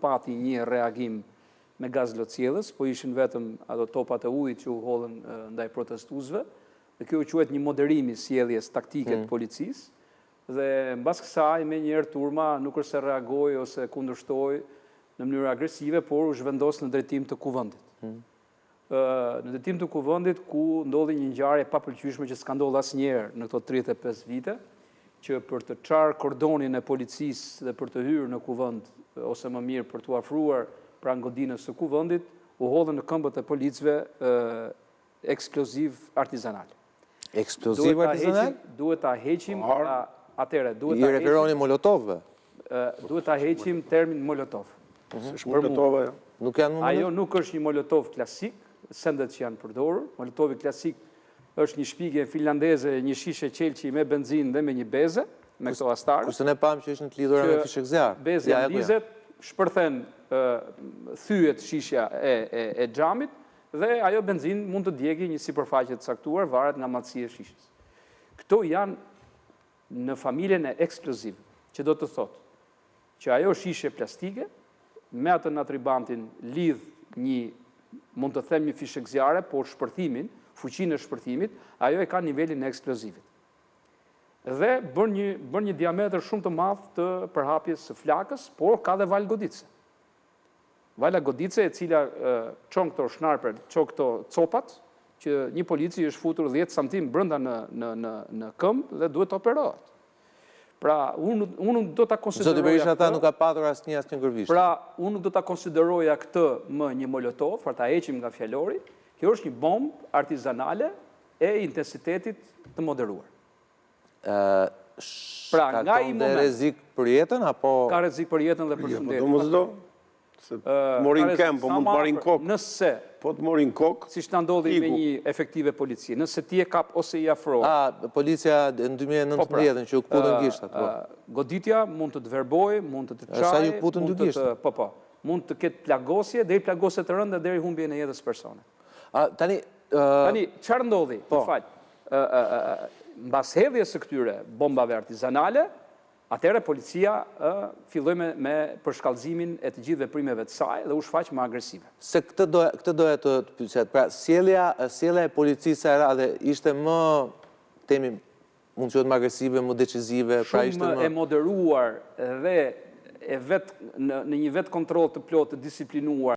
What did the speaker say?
pati një reagim me gaz lotsjellës, po ishin vetëm ato topat e ujit që u hodhën ndaj protestuesve, dhe kjo u quajt një moderim i sjelljes taktike të mm. policisë, dhe mbas kësaj menjëherë turma nuk është se reagoi ose kundërshtoi në mënyrë agresive, por u zhvendos në drejtim të kuvendit. Mm. Në drejtim të kuvendit ku ndodhi një ngjarje e papëlqyeshme që s'ka ndodhur asnjëherë në këto 35 vite, që për të çarë kordonin e policisë dhe për të hyrë në kuvend, ose më mirë për t'u afruar pranë godinës së kuvendit, u hodhën në këmbët e policëve eksploziv artizanal. Eksploziv artizanal? Duhet ta heqim, atëherë, duhet ta heqim... I referoni molotovëve? Duhet ta heqim termin molotov. Mhm. S'është molotov ajo. Nuk janë molotov? Ajo nuk është një molotov klasik, sendet që janë përdorur. Molotovi klasik është një shpikje finlandeze, një shishe qelqi me benzinë dhe me një beze, me këto astarë. Kurse ne pamë që ishin të lidhura me fishekzjarrë. Bezja ndizet, shpërthen, thyhet shishja e xhamit dhe ajo benzinë mund të djegi një sipërfaqe të caktuar, varet nga madhësia e shishes. Këto janë në familjen e eksplozivëve, që do të thotë që ajo shishe plastike me atë natribantin lidh një, mund të them një fishekzjarre, por shpërthimin, fuqinë e shpërthimit, ajo e ka nivelin e eksplozivit. Dhe bën një bën një diametër shumë të madh të përhapjes së flakës, por ka dhe valë goditëse. Vala goditëse e cila çon këto shrapnel, çon këto copat, që një polici i është futur 10 santim brenda në në në në këmbë dhe duhet të operohet. Pra, unë unë nuk do ta konsideroja Zoti Berisha tha nuk ka patur asnjë asnjë gërvishtje. Pra, unë nuk do ta konsideroja këtë më një molotov, pra ta heqim nga fjalori. Kjo është një bombë artizanale e intensitetit të moderuar. Pra, nga ai moment... rrezik për jetën, apo... Ka rrezik për jetën dhe për jo, po shëndetin. Domosdo, se mori në këmbë, po mund të marrë në kokë. Nëse... Po të mori në kokë... Siç na ndodhi me një efektive policie, nëse ti e kap ose i afrohesh... A, policia në 2019, po pra, që u këputën gishtat, po. Goditja mund të të verbojë, mund të të çajë... Sa iu këputën dy gishtat. Po, po. Mund të ketë plagosje, deri plagosje të rënda, deri humbjen e jetës personit. Tani, Tani, çfarë ndodhi? Po. Më fal. Mbas hedhjes së këtyre bombave artizanale, atëherë policia filloi me me përshkallëzimin e të gjithë veprimeve të saj dhe u shfaq më agresive. Se këtë doja, këtë doja të të pyesja. Pra, sjellja, sjellja e policisë kësaj radhe ishte më, themi, mund të quhet më agresive, më decizive, pra ishte më... Shumë më e moderuar dhe e vet, në, në një vetëkontroll të plotë të disiplinuar.